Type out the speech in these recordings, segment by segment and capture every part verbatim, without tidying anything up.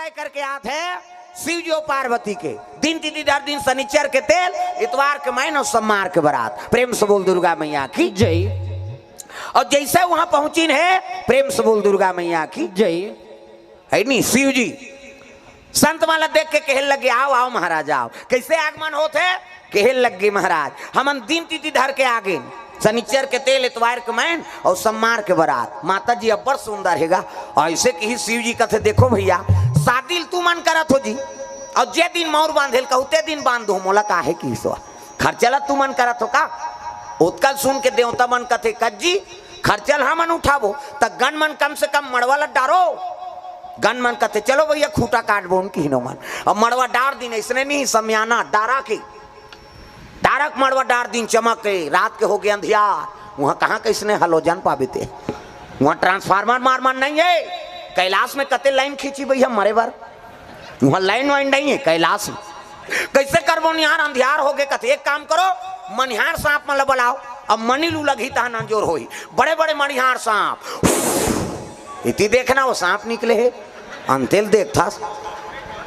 करके आत हे शिव जी अउ पार्वती के। दिन तिथि धर दिन शनिचर के तेल, इतवार के मैन अउ सोमवार के बरात। प्रेम से बोल दुर्गा मैया की। जय। अउ जइसे उहाँ पहुँचिन हे, प्रेम से बोल दुर्गा मैया की। जय। हे नी, शिव जी संत मन ला देख के कहे लगे, "आओ, आओ महाराज, आओ।" कइसे आगमन होत हे? कहे लगे, "महाराज, हमन दिन तिथि धर के आगेन, शनिचर के तेल, इतवार के मैन अउ सोमवार के बरात।" माता जी अब्बड़ सुंदर हे गा। अइसे किहिस शिव जी, कथे, "देखो भइया, शादी ल तुमन करत हो जी, अउ जे दिन मउर बांधे ल कहू, ते दिन बांध दो, मोला काहे?" किहिस ओ। "खर्चा ल तुमन करत हो का?" ओतका ल सुन के देवता मन कथे, "कस जी, खर्चा ल हमन उठाबो, त गन मन कम से कम मड़वा ल डारो।" गन मन कथे, "चलो भइया, खूंटा काटबो उनकी हिनो मन।" अब मड़वा डार दिन, अइसने नहीं, समियाना डारा के, डारा के मड़वा डार दिन, चमक के, रात के होगे अंधियार। उहाँ कहाँ कइसने हलोजन पाबे ते? उहाँ ट्रांसफार्मर मार मार नहीं हे। कैलाश में कते लाइन खींची भइया मरे बर, उहाँ लाइन वाइन नहीं हे कैलाश में। कइसे करबो निहार, अंधियार होगे। कथे, "एक काम करो, मनिहार सांप मन ल बलाओ, अब मनी लू लगही तहन अंजोर होही।" बड़े बड़े मनिहार सांप, इति देखना, ओ सांप निकले हे, अंते ल देखथस,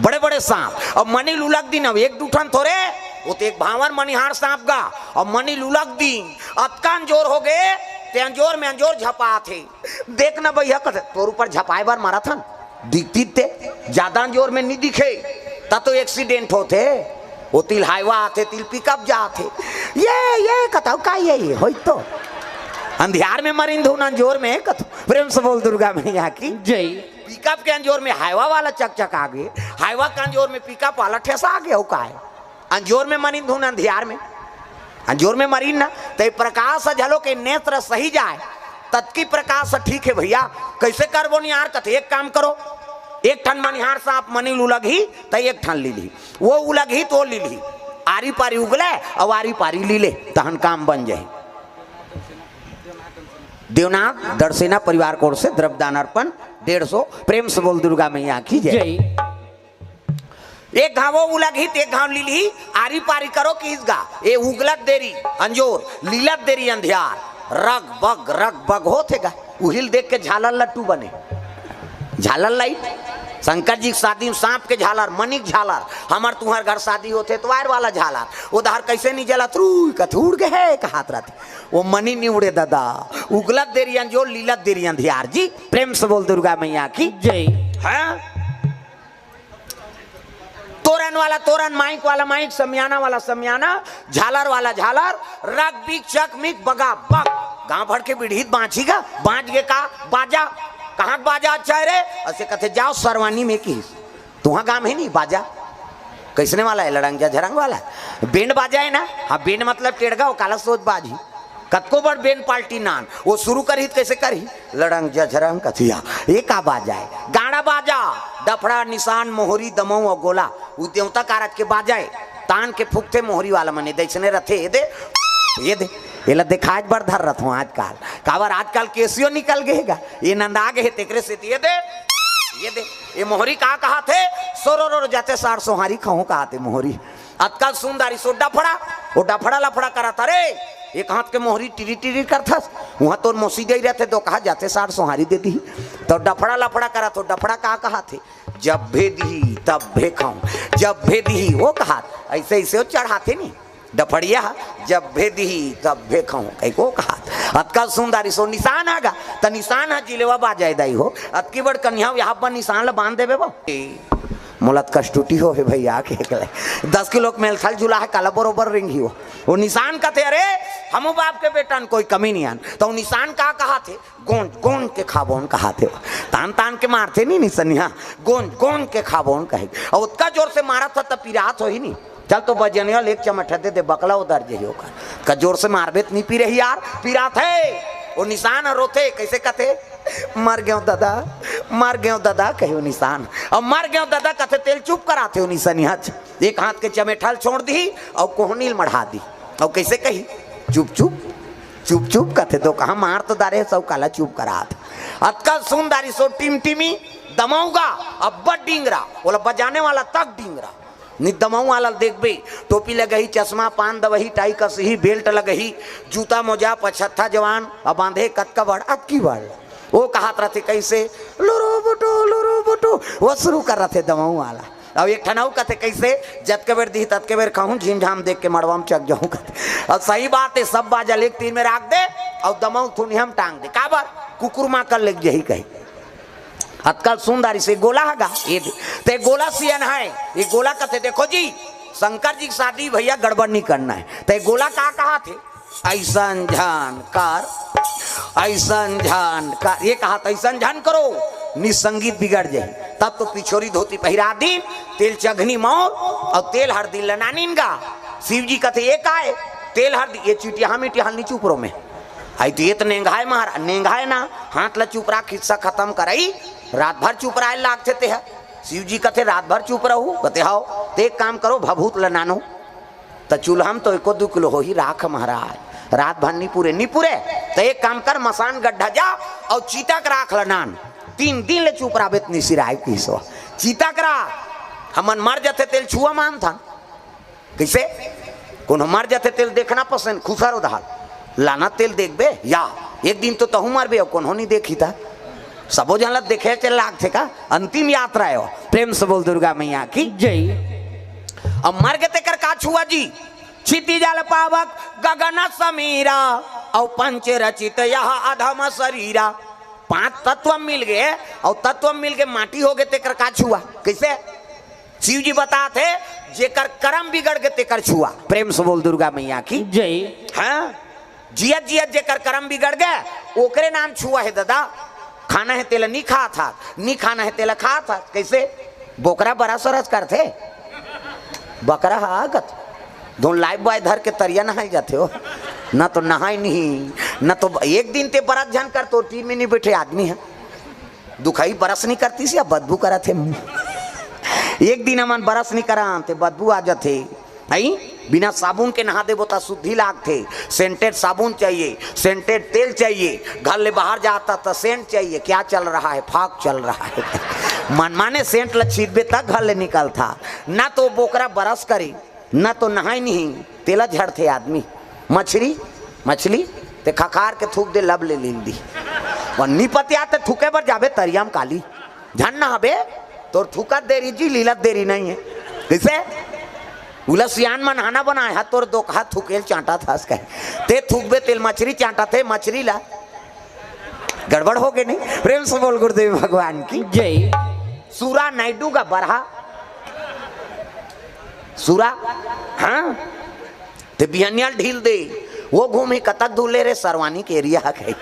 बड़े बड़े सांप। अब मनी लू लग दिन, अब एक दू ठन थोरे, ओ तो एक भांवर मनिहार सांप गा। अब मनी लू लग दिन, अतका अंजोर होगे, ते अंजोर में अंजोर झपात हे। देखना भइया, कथे, "तोर ऊपर झपाए बर मरत हन, दिखतिस ते जादा अंजोर में नी दिखे, त तो एक्सीडेंट होथे।" ओ तिल हाईवा आथे, तिल पिकअप जाथे। "ये, ये कथव का, ये, ये होई तो।" अंधियार में मरिन धुन अंजोर में, कथव। प्रेम से बोल दुर्गा मैया की। जय। पिकअप के अंजोर में हाईवा वाला चकचका गे, हाईवा के अंजोर में पिकअप वाला ठेसा गे, अउ काय? अंजोर में मरिन धुन अंधियार में, अंजोर में मरिन ना, त ए प्रकाश ह झलो के नेत्र सही जाय, ततकी प्रकाश ह ठीक हे भइया। कइसे करबो निहार? कथे, "एक काम करो, एक ठन मनिहार सांप मनी ल उलगही, त एक ठन लीलही, ओ उलगही त ओ लीलही, आरी पारी उगले अउ आरी पारी लीले, तहन काम बन जाही।" देवनाथ दरसेना परिवार कोर से द्रव्यदान अर्पण डेढ़ सौ। प्रेम से बोल दुर्गा मैया की जय। जय। एक घांव ओ उलगही त एक घांव लीलही, आरी पारी करो किहिस गा। ए उगलत देरी अंजोर, लीलत देरी अंधियार, रग बग रग बग होत हे गा। उही ल देख के झालर लट्टू बने, झालर लाइट। शंकर जी के शादी में सांप के झालर, मनी के झालर, हमर तुंहर घर शादी होथे त वायर वाला झालर, ओ दहर कइसे नी जलत, रुई कथे उड़ गे हे कहात रथे। ओ मनी नी उड़े ददा, उगलत देरी अंजोर, लीलत देरी अंधियार जी। प्रेम से बोल दुर्गा मैया की जय। हैं? तोरन वाला तोरन, माइक वाला माइक, समियाना वाला समियाना, झालर वाला झालर, रग बिग चक मिक बगा बग। गांव भर के बिढ़ीत बांची गा, बांच गे का बाजा? कहाँ के बाजा अच्छा हे रे? अइसे कथे, "जाव सरवानी में," किहिस। तुंहर गांव में हे नी बाजा? कइसने वाला हे? लड़ंग झझरंग वाला? बेंड बाजा हे ना? हाँ, बेंड मतलब टेड़गा, ओ काला सोच बाजी। कतको बड़ बेंड पार्टी नान, ओ सुरू करही त कइसे करही? लड़ंग झझरंग कथिया, ए का बाजा हे? गाड़ा बाजा, डफड़ा, निसान, मोहरी, दमऊ अउ गोला, उ देवता कारज के बाजा हे। तान के फूंकथे मोहरी वाला मन, ए दइसने रथे, ए दे, ए दे, एला देखाय बर धर रथों आजकाल। काबर आजकाल केसियो निकल गे हे गा, ए नंदा गे हे, तेकरे सेती ए दे, ए दे। ए मोहरी का कहाथे? सोरो रो जाते सार सोहारी खहूं कहाथे मोहरी। अतका सुंदर इसो डफड़ा, ओ डफड़ा लफड़ा करत, "अरे, एक हाथ के मोहरी टिरी टिरी करथस, उहाँ तोर मौसी गई रहथे, तो कहा जाते सार सोहारी दे दिही।" तो डफड़ा लफड़ा करत हो, डफड़ा का कहाथे? "जब भे दिही, तब भे खाऊं, जब भे दिही," ओ कहात, अइसे अइसे ओ चढ़ाथे नी, डफड़िया, "जब भे दिही, तब भे खाऊं," कहिके ओ कहात। अतका सुंदर इसो निसान आगा, त निसान ह जिलेवा बाजाय दाई हो, अतकी बड़ कन्या, यहाँ पर निसान ल बांध देबे बा। मोला त कष्टुटी हो हे भइया, के कहले, दस किलो के मेलथल झूला हे, काला बरोबर रेंगही हो। ओ निसान कथे, "अरे, हमू बाप के बेटा न, कोई कमी नहीं आन।" तो ओ निसान का कहाथे? "गोंज, गोंज के खाबोन," कहाथे। तान, तान के मारथे नी निसनिया, "गोंज, गोंज के खाबोन," कहे। अउ ओतका जोर से मारत ह, त पिरात होही नी। चल तो बजनिया ले एक चमट दे दे, बकला उधर जही ओकर। का जोर से मारबे त नी पिरही यार, पिरात हे। ओ निसान ह रोथे, कइसे कथे? "मर गेंव ददा, मर गेंव ददा," कहे ओ निसान। अब "मर गेंव ददा" कथे, तेल चुप कराथे ओ निसनिया। एक हाथ के चमेठा ल छोड़ दिही अउ कोहनी ल मढ़ा दिही। अउ कइसे कही? "चुप चुप, चुप चुप," कथे, "तो कहाँ मार तो डारे, सब काला चुप करात।" अतका सुंदर इसो टिमटिमी दमऊ गा, अब्बड़ डिंगरा, ओला बजाने वाला तक डिंगरा। नी दमऊ वाला ल देखबे, टोपी लगही, चश्मा, पान दवही, टाई कसही, बेल्ट लगही, जूता मोजा, पछत्था जवान, अब बांधे कतका बड़, अतकी बड़। वो कहत रथे कैसे, लुरु बुटु, लुरु बुटु, वो शुरू कर रथे दमऊ वाला। अब एक ठन अउ कथे कैसे, जतके बेर दिही ततके बेर खाहूं, झिमझाम देख के मड़वा में चक जाहूं कथे। अब सही बात है, सब बाजा ल एक तीर में राख दे, अउ दमऊ थुनिया म टांग दे। काबर? कुकुर मां कर लेग जही कही। अतकल सुंदर इसे गोला हगा, ये दे। ते गोला सियन है, ये गोला कथे, देखो जी, शंकर जी की शादी भैया गड़बड़ नहीं करना है। ते गोला का कहा थे? ऐसन झन कर, ऐसन झन कर, ये कहा त ऐसन झन करो, निसंगीत बिगड़ जाए। तब तो पिछोरी धोती पहिरा दीन, तेल चघनी मौर और तेल हरदी लनानिन गा। शिव जी कथे, "ये का है?" "तेल हरदी।" "ये चिटिया मिटिया हल नहीं चुप रो में।" आई तो ये तो नेंगाए महाराज, नेंगाए ना, हाथ ला चुप रहा, खिस्सा खत्म करई, रात भर चुप रहा लागथे ते है। शिव जी कथे, "रात भर चुप रहू?" कथे, "हाव।" "ते एक काम करो, भभूत लनानो।" त चूल्हा में तो एको दू किलो होही राख महाराज, रात भर नी पुरे, नी पुरे। त एक काम कर, मसान गड्ढा जा अउ चीता के राख ल नान, तीन दिन ले चुप रहा बेत निसिराय किसो। चीता के राख, हमन मर जथे तेल छुआ मानथन। कैसे? कोनो मर जथे तेल देखना पसंद, खुसर उधार लाना तेल देखबे या एक दिन तो तहू मरबे, अउ कोनो नहीं देखी था। सबो जन ला देखे चल लागथे का? अंतिम यात्रा है वो। प्रेम से बोल दुर्गा मैया की। जय। अब मर गे तेकर का छुआ जी? क्षिति जल पावक गगन समीरा, अउ पंच रचित यह अधम शरीरा। पांच तत्व मिल गए, अउ तत्व मिल के माटी हो गए, तेकर का छुआ? कैसे? शिव जी बतात हे, जेकर करम बिगड़ गए तेकर छुआ। प्रेम से बोल दुर्गा मैया की। जय। हाँ, जियत जियत जेकर करम बिगड़ गए, ओकरे नाम छुआ है दादा। खाना है तेला नी खात हाथ, नी खाना है तेला खात हाथ। कैसे? बोकरा बरा सरस करथे, बकरा हा आगत धुन लाइफ बॉय धर के तरिया नहाई जाथे हो। ना तो नहाई नहीं, ना तो एक दिन ते बरत झन कर तो टीम में नहीं बैठे आदमी है। दुखई बरस नहीं करती सी, अब बदबू करत हे मुंह। एक दिन हमन बरस नहीं करा ते बदबू आ जाथे। आई, बिना साबुन के नहा देबो त शुद्धि लागथे। सेंटेड साबुन चाहिए, सेंटेड तेल चाहिए, घर ले बाहर जाता त सेंट चाहिए। क्या चल रहा है? फाग चल रहा है। मनमाने सेंट ल छींचबे त घर ले निकलथा, ना तो बोकरा बरस करे, ना तो नहाई नहीं, तेला झड़थे आदमी। मछरी, मछली, ते खखार के थूक दे, लब ले लील दी। और निपतिया ते थूके बर जाबे तरिया म काली। झन नहाबे, तोर थूकत देरी जी, लीलत देरी नहीं है। कैसे? उला सियान मन हाना बनाए हा, तोर दोकहा थूकेल चांटा थास कहे। ते थूकबे तेल मछरी चांटा थे, मछरी ला। गड़बड़ हो गए नहीं? प्रेम से बोल गुरुदेव भगवान की। जय। सूरा नायडू का बरहा। सूरा, हाँ? ते बिहनिया ल ढील दे, वो घूम ही कतक धूले रे, सरवानी के एरिया हक है।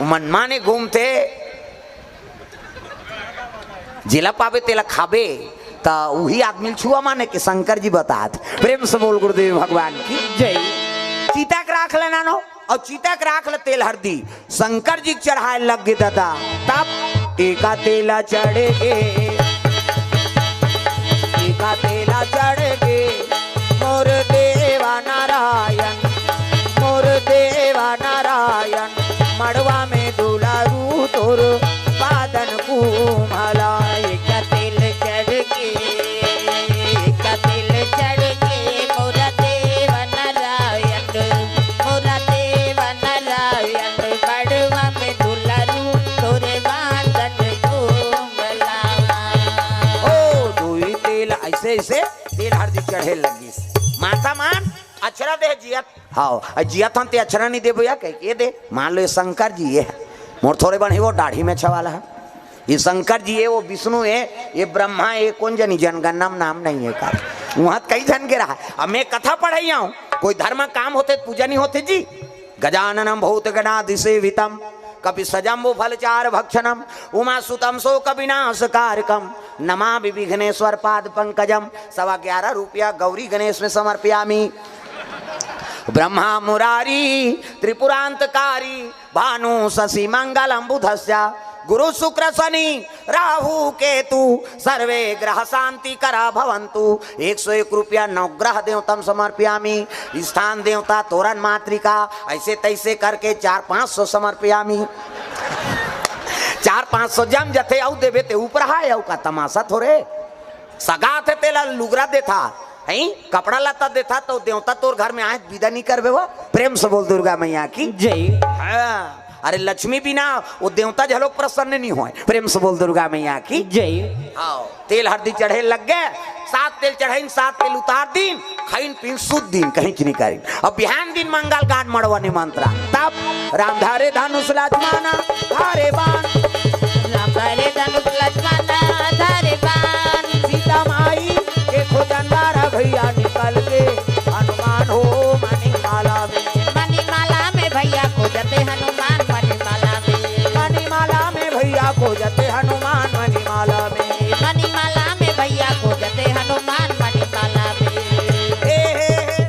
मनमाने घूमथे, जेला पाबे तेला खाबे, त उही आदमी ल छुआ माने के शंकर जी बतात। प्रेम से बोल गुरुदेव भगवान की। जय। चीता के राख ल नानो, अउ चीता के राख ल तेल हरदी शंकर जी के चढ़ाए लग गे दादा। तब एका तेला चढ़ गे, एका तेला चढ़ गे, मोर देवा नारायण, मोर देवा नारायण, मड़वा में दुलारू तोर पादन कुमला। एक तेल चढ़ गे, एक तेल चढ़ गे, मोर देवा नारायण, मोर देवा नारायण, मड़वा में दुलारू तोर पादन कुमला। ओ दुई तेल ऐसे ऐसे तेल हरदी चढ़े लगिस। माता मान अक्षरा दे जियत। हाँ, आ जियत हन ते अक्षरा नहीं देबो या कह के दे। मान लो ये शंकर जी ये है। मोर थोड़े बन ही वो दाढ़ी में छवाला है। ये शंकर जी है, वो विष्णु है, ये ब्रह्मा है, कौन जनी जनगणना में नाम नहीं है का। वहाँ कई जन के रहा। अब मैं कथा पढ़ाई आऊँ, कोई धर्म काम होते पूजा नहीं होते जी। गजाननं भूतगणादिसेवितं कपिसजम्बुफलचारुभक्षणं उमासुतं शोकविनाशकारकं नमामि विघ्नेश्वर पाद पंकजम। सवा ग्यारह रुपया गौरी गणेश में समर्पयामी। ब्रह्मा मुरारी त्रिपुरांतकारी भानु शशि मंगलम बुधस्य गुरु शुक्र शनि राहु केतु सर्वे ग्रह शांति करा भवंतु। एक सौ एक रुपया नवग्रह देवतम समर्पयामी। स्थान देवता तोरन मातृका, ऐसे तैसे करके चार पाँच सौ समर्पयामी। चार पाँच सौ जम जथे, अउ देवे ते ऊपर हाय, अउ का तमाशा थोरे। सगा थे तेला लुगरा देथा, हैं? कपड़ा लत्ता देथा, तो देवता तोर घर में आए, विदा नहीं करबे वो। प्रेम से बोल दुर्गा मैया की। जय। हाँ। अरे लक्ष्मी बिना वो देवता झलोक प्रसन्न नहीं होय। प्रेम से बोल दुर्गा मैया की। जय। हाँ, तेल हरदी चढ़े लग गे, सात तेल चढ़ाइन, सात तेल उतार दीन, खाइन पीन सुत दीन, कहीं नहीं करीन। अब बिहान दिन मंगल गान मड़वा निमंत्रण। तब राम धारे धनुष लक्ष्मण धारे बाण। राम धारे धनुष लक्ष्मण धारे बाण। सीता माई के खोजन द्वारा भैया निकल के हनुमान हो मणिमाला में। मणिमाला में भैया खोजते हनुमान मणिमाला में। मणिमाला में भैया खोजते हनुमान मणिमाला में। मणिमाला में भैया खोजते हनुमान मणिमाला में। हे, हे, हे।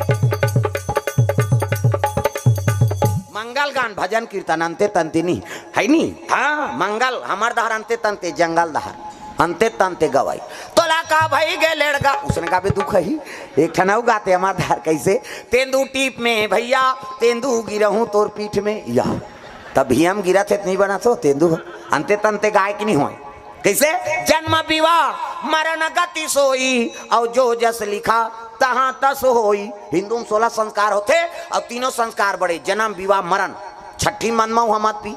मंगल गान, भजन कीर्तन, अंते तंते नहीं, है नी? हाँ, मंगल हमर दहर अंते तंते, जंगल दहर अंते तंते गवाई। तोला का भई गे लेड़गा, उसने का भी दुख ही। एक ठन अउ गाते हमर दहर कैसे, तेंदू टीप में भैया, तेंदू गिरहूं तोर पीठ में, या। तब भी हम गिरत हे त नहीं बनत हो, तेंदू ह। अंते तंते गाय की नहीं होय। कैसे? जन्म विवाह मरण गति सोई, और जो जस लिखा तहाँ तस होई। हिंदू में सोलह संस्कार होथे, और तीनों संस्कार बड़े, जन्म, विवाह, मरण। छठी मन मउहा मत पी,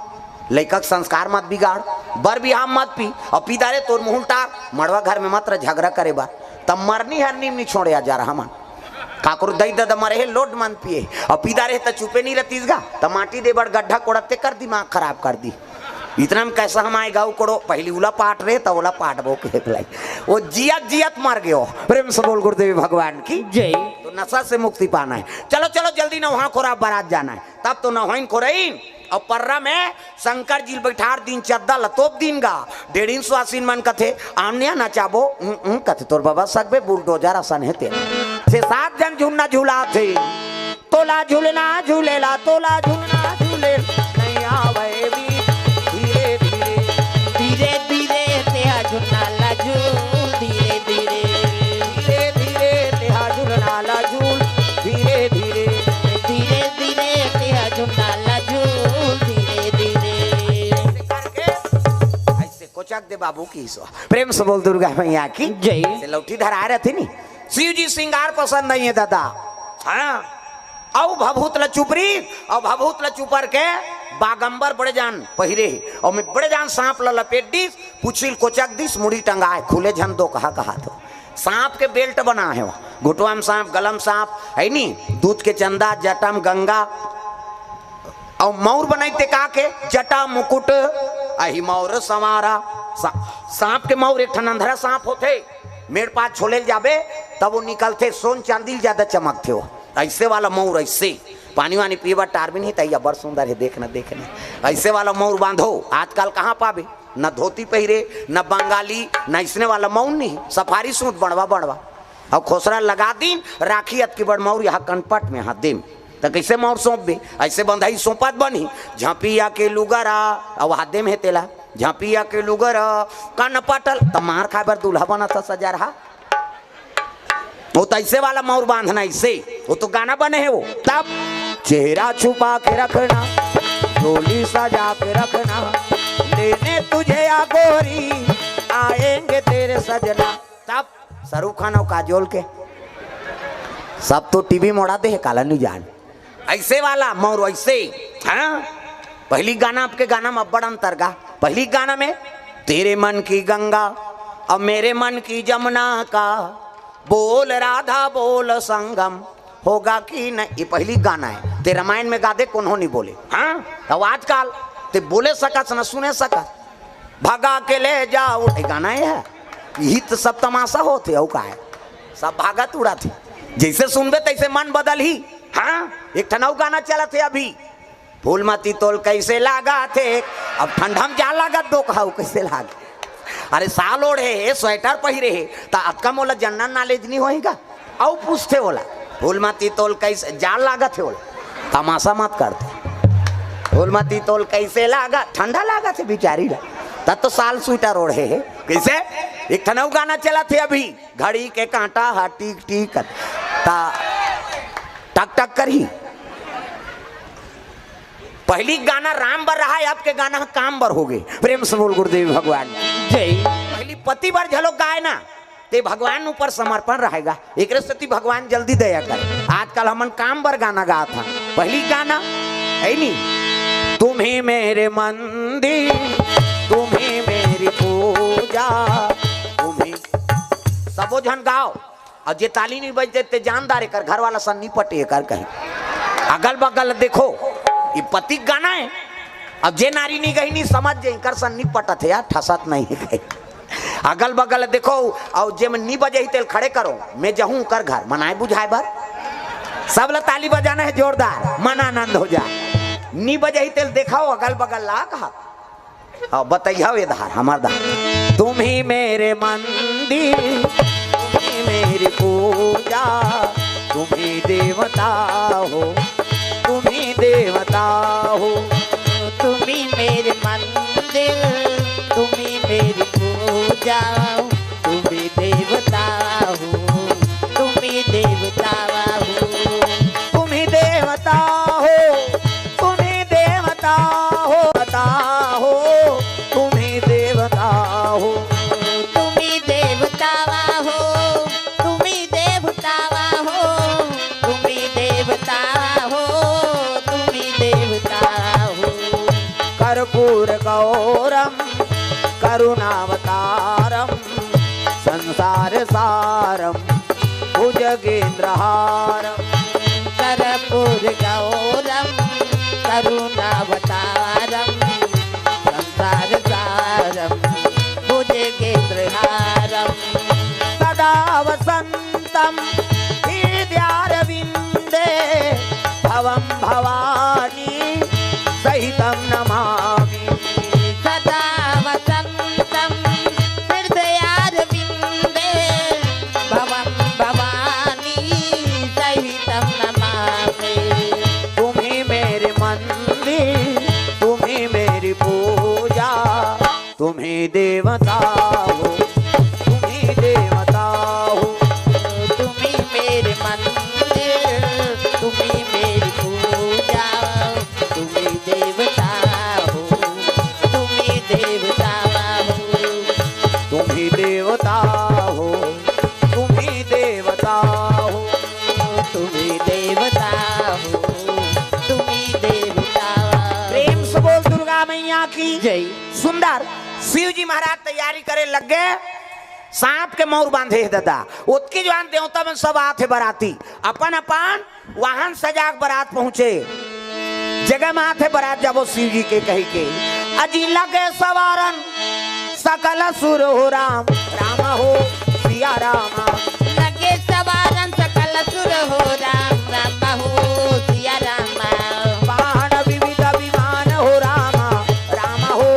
लइका के संस्कार मत बिगाड़, बर बिहाव मत पी, और पी दारे तोर मुंह उल्टा, मड़वा घर में मत रह झगड़ा करे बर। तब मरनी हरनी में नहीं छोड़े आ जा रहा मन। काकरो दई ददा मरे हे, लोड मन पिए, और पी दारे त चुपे नहीं रहतीस गा, त माटी दे बर गड्ढा कोड़त ते कर दिमाग खराब कर दी। इतना में कैसा हम आए गाँव कोड़ो, पहली उला पाट रहे, त ओला पाटबो के लाई। वो जियत जियत मर गयो। प्रेम से बोल गुरुदेव भगवान की। जय। तो नशा से मुक्ति पाना है। चलो, चलो, जल्दी नहा खोरा बारात जाना है। तब तो नहाइन खोरइन, और पर्रा में शंकर जी ल बैठार दिन, चद्दा ल तोप दिन गा। डेढ़िन सुवासिन मन कथे, "आमनिया नचाबो?" "उं, उं," कथे, "तोर बाबा सकबे बुलडोजर असन हे तेला।" छे सात जन झुलना झुलाथे। तोला झुलना झुलेला, तोला झुलना झुलेला, नहीं आवे भी धीरे धीरे। धीरे धीरे तेहा झुलना ला झूल, धीरे धीरे। धीरे धीरे तेहा झुलना ला झूल, धीरे धीरे। धीरे धीरे तेहा झुलना ला झूल, धीरे धीरे। ऐसे करके, ऐसे कोचक दे बाबू की सो। प्रेम से बोल दुर्गा मैया की। जय। से लौठी धरा रहती नी। शिव जी श्रृंगार पसंद नहीं है दादा। हाँ। अउ भभूत ल चुपरी, अउ भभूत ल चुपर के बागंबर बड़े जान पहिरे हे। अउ में बड़े जान सांप ल लपेट दिस, पुछिल कोचक दिस, मुड़ी टंगाए, खुले झन दो कहा कहा तो। सांप के बेल्ट बना हे, घुटवा में सांप, गलम सांप, है नी, दूध के चंदा, जटा में गंगा। अउ मौर बनाई ते का के, जटा मुकुट, अहि मौर संवारा। सा-, सांप के मौर एक ठन अंधरा सांप होथे, मेड़ पास छोले ल जाबे, तब वो निकलथे, सोन चांदी ल ज्यादा चमकथे वो। ऐसे वाला मौर, ऐसे पानी वानी पीए बर टार भी नहीं, तैया बड़ सुंदर है, देखना, देखना। ऐसे वाला मौर बांधो, आजकल कहाँ पाबे? न धोती पहिरे, न बंगाली, न इसने वाला मौर नहीं, सफारी सूट बनवा, बनवा। अब खोसरा लगा दीन, राखी अतकी बड़ मौर यहाँ कनपट में हाथ देम, त कैसे मौर सौंपबे? ऐसे बंधाई सौंपत बनी, झांपिया के लुगरा, अब हाथ देम है तेला, झांपिया के लुगरा, कनपटल, त मार खाए बर दूल्हा बना था सजा रहा। वो तो ऐसे वाला मौर बांधना, ऐसे। वो तो गाना बने है वो। तब चेहरा छुपा के रखना, झोली सजा के रखना, लेने तुझे या गोरी, आएंगे तेरे सजना। तब शाहरुख खान और काजोल के सब तो टीवी मोड़ा दे है, काला नहीं जान। ऐसे वाला मौर वैसे, हाँ? पहली गाना आपके गाना में अब्बड़ अंतर गा। पहली गाना में तेरे मन की गंगा और मेरे मन की जमुना का बोल राधा बोल संगम होगा कि नहीं, ये पहली गाना है। ते रामायण में गा दे, कोनो नहीं बोले। हाँ, तो आजकल ते बोले सकत न सुने सकत, भगा के ले जाओ, ये गाना ये है। यही तो सब तमाशा होते हो का है, सब भागत उड़ाते, जैसे सुनबे तैसे मन बदल ही। हाँ, एक ठन अउ गाना चलत हे अभी, फूलमती तोल कैसे लागा थे। अब ठंडा में जा लागत दो कहाऊ कैसे लाग। अरे साल ओढ़े हे, स्वेटर पहिरे हे, त अतका मोला जनरल नॉलेज नहीं होही का? अउ पूछथे ओला, फूलमती तोल कैसे जा लागत हे ओला, तमाशा मत करते। फूलमती तोल कैसे लागा, ठंडा लागत हे बिचारी ला, तब तो साल स्वेटर ओढ़े हे। कैसे? एक ठन अउ गाना चलत हे अभी, घड़ी के कांटा हा टीक टीक, ता टक टक करही। पहली गाना राम बर रहा है, आपके गाना काम बर हो गए। प्रेम से बोल गुरुदेव भगवान। जय। पहली पति बर झलो गाए ना, ते भगवान ऊपर समर्पण रहेगा। एकरे सेती भगवान जल्दी दया करे। आजकल हमन काम बर गाना गात हन, पहली गाना है नी। तुम ही मेरे मंदिर, तुम ही मेरी पूजा, तुम ही। सबो झन गाओ। अउ जे ताली नइ बजथे ते जानदार एकर घर वाला सन नइ पटे एकर कहीं। अगल बगल देखो, ये पति के गाना हे। अब जे नारी नइ गही नइ समझ जे एकर सन नइ पटत हे यार, ठसत नइ हे कहीं। अगल बगल देखो, अउ जे मन नइ बजही तेल खड़े करो, मैं जहूं ओकर घर मनाए बुझाए बर। सब ला ताली बजाना हे जोरदार, मन आनंद हो जाए। नइ बजही तेल देखाओ अगल बगल ला कहा। अउ बतैया ये धार, हमार धार। तुम ही मेरे मंदिर, तुम ही मेरी पूजा, तुम ही देवता हो, तुम ही देवता हो। तुम ही मेरे मंदिर, तुम ही मेरी पूजा, तुम ही देवता हो, तुम ही देवता हो। तुम ही देवता हो, तुम ही देवता हो, बता हो, तुम ही देवता हो। तुम ही देवता हो, तुम ही देवता हो, तुम ही देवता हो, तुम ही देवता हो। कर्पूर गौरम करुणावतारम संसार सारम भुजगेंद्रहारम। कर्पूर गौरम करुणावतारम संसार सारम भुजगेंद्रहारम। सदा वसंतम हृदयारविंदे भवम भवानी सहितं नमामि। सदा वसंतं हृदयारविंदे भवं भवानी सहितं नमामि। तुम ही मेरे मंदिर, तुम ही मेरी पूजा, तुम ही देवता हो, तुम ही देवता हो। तुम ही मेरे मंदिर, तुम ही मेरी पूजा, तुम ही देवता हो, तुम ही देवता हो। तुम ही देवता हो, तुम ही देवता हो। तुम ही देवता हो, तुम ही देवता हो। प्रेम से बोल दुर्गा मैया की जय। सुंदर। शिव जी महाराज तैयारी करे लग गए, सांप के मौर बांधे हे दादा। ओतकी जुवान देवता मन सब आथे बराती, अपन अपन वाहन सजाक बरात पहुंचे। जगह में आथे बरात जाबो शिव जी के कही के। अजी लगे सवारन सकल सुर हो राम, राम हो सिया राम। लगे सवारन सकल सुर हो राम, राम हो सिया राम। वाहन विविध विमान हो राम, राम हो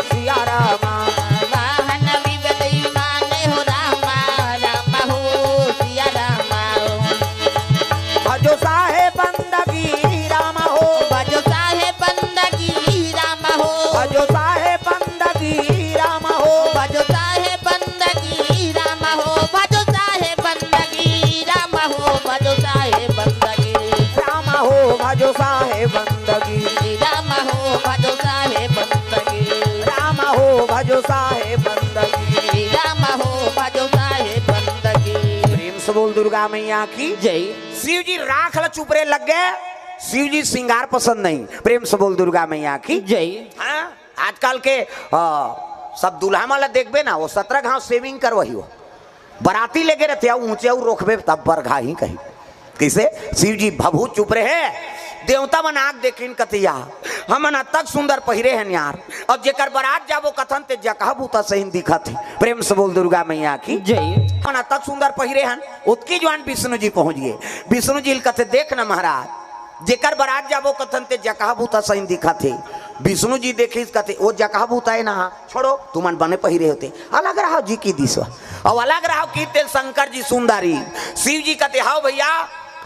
सिया राम। वाहन विविध विमान हो राम, राम हो सिया राम। भजो साहेब बंदगी राम हो। भजो साहेब बंदगी राम हो। भजो साहेब बंदगी राम हो। भजो साहेब बंदगी राम हो। भजो साहेब बंदगी राम हो। भजो साहेब बंदगी राम हो। भजो साहेब बंदगी राम हो। भजो साहेब बंदगी राम हो। भजो साहेब बंदगी राम हो। भजो साहेब बंदगी। प्रेम से बोल दुर्गा मैया की जय। शिव जी राख ला चुपरे लग गए। शिव जी श्रृंगार पसंद नहीं। प्रेम से बोल दुर्गा मैया की जय। हाँ, आजकल के, आ, सब दूल्हा मन ला देखबे ना, वो सत्रह घाव shaving करवाही हो। बराती लेगे रहते, अउ ऊंचे अउ रोकबे तब बरघा ही कही। कइसे? शिव जी भभूत चुप रहे। देवता मन आग देखिन कतिया, हमन अतक सुंदर पहिरे हन यार, अउ जेकर बरात जाबो कथन ते जकहा भूता सहिन दिखत हे। प्रेम से बोल दुर्गा मैया की जय। हमन अतक सुंदर पहिरे हन। ओतकी जुवान विष्णु जी पहुंच गए। विष्णु जी ल कथे, देख न महाराज, जेकर बरात जाबो कथन ते जकहा भूता सहिन दिखत हे। विष्णु जी देखिस कथे, ओ जकहा भूता हे ना, छोड़ो, तुमन बने पहिरे होते, अलग रहो जी की दिसवा। अउ अलग रहो की तेल शंकर जी सुंदरी। शिव जी कथे, हाव भैया,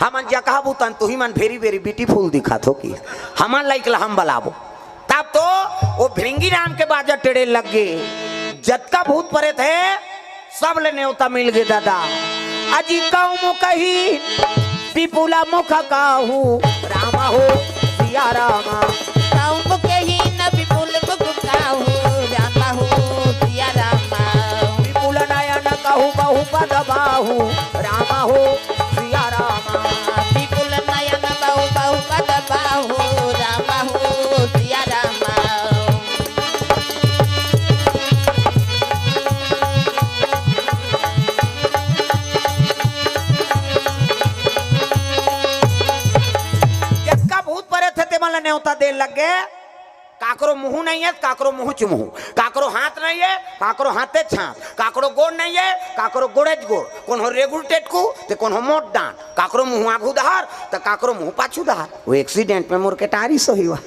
हमन जकहा भूतन, तुही मन very very beautiful दिखत हो कि हमन लइक ला हम बलाबो। तब तो वो भृंगी नाम के बाजा टेढ़े लग गए। जतका भूत प्रेत हे, सब ले नेवता मिल गए दादा। अजी कौम कही विपुल मुख काहू, राम हो सिया राम। कौम कही न विपुल मुख काहू, राम हो सिया राम। विपुल नयन कहू बहु पद बाहू, राम हो सिया राम। विपुल नयन बहु बहु पद बाहू, राम हो सिया ते मन ल नेवता दे लग गे। काकरो मुंह नहीं है, काकरो मुंह च मुंह, काकरो हाथ नहीं है, काकरो हाथे च हाथ, काकरो गोड़ नहीं है, काकरो गोड़े च गोड़, कोनो रेगुल टेटकू, ते कोनो मोट डांड, काकरो मुंह आगू डहर, त काकरो मुंह पाछू डहर। वो एक्सीडेंट में मोर के टारी सो ही हुआ।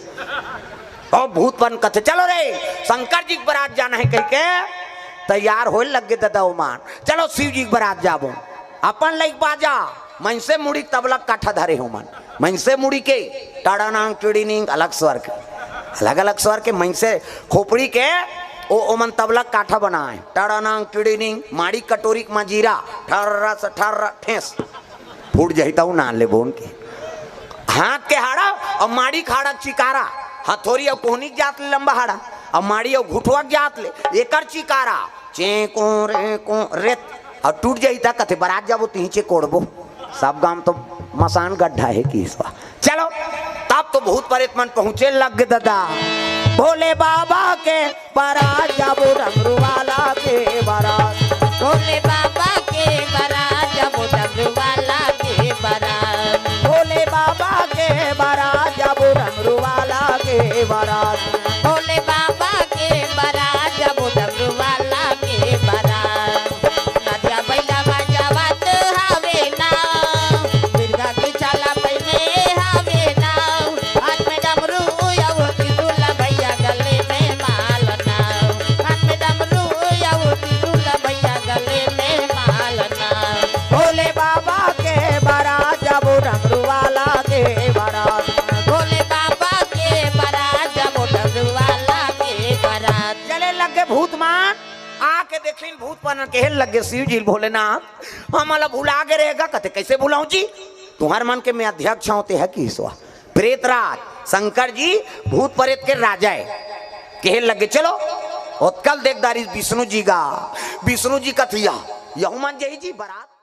ओ भूत मन कथे, "चलो रे, शंकर जी के बरात जाना है," कहिके तैयार होए लग गे ददा ओमन। "चलो शिव जी के बरात जाबो।" अपन लइक बाजा, मनसे मुड़ी के तबला काठा धरे हो मन। मनसे मुड़ी के टाड़ानांग टिड़ीनिंग अलग स्वर के, अलग-अलग स्वर के मनसे खोपड़ी के ओ, ओमन तबला काठा बनाए। टाड़ानांग टिड़ीनिंग, माड़ी कटोरी के मजीरा, ठर्रा से ठर्रा ठेस। फूट जाही त उ नान ले बोन के। हाथ के हाड़ा अउ माड़ी के हाड़ा के चिकारा, हथौरी अउ कोहनी के जात ले लंबा हाड़ा, अउ माड़ी अउ घुटवा के जात ले एकर चिकारा, चें को रे को रेत, अउ टूट जाही त कथे बरात जाबो तिही चे कोड़बो। सब गांव तो मसान गड्ढा है कि इस बार। चलो, तब तो भूत प्रेत मन पहुंचे लग गे ददा। भोले बाबा के बरात जाबो डमरू वाला के बरात। भोले बाबा के बरात जाबो डमरू वाला के बरात। भोले बाबा के बरात जाबो डमरू वाला के बरात। भोले बाबा के बरात जाबो डमरू वाला के बरात। नदिया बैला बजावत हवे ना, मिर्गा के छाला पहिने हवे ना, हाथ में डमरू अउ त्रिशूल भैया गले में माला ना, हाथ में डमरू अउ त्रिशूल भैया गले में माला ना। भोले बाबा के बरात जाबो डमरू वाला के बरात। भोले बाबा के बरात जाबो डमरू वाला के बरात। चले लग गे भूत मन, आके देखिन भूत मन कहे लग गे शिव जी भोलेनाथ, "हमन ला भुला गे रहेगा?" कथे, "कैसे भुलाऊं जी? तुंहर मन के मैं अध्यक्ष हंव, ते ह किसवा?" प्रेत राज शंकर जी भूत प्रेत के राजा है। कहे लग गे, "चलो, ओतकल देख डारिस विष्णु जी गा।" विष्णु जी कथिया, "यहू मन जाही जी बरात।"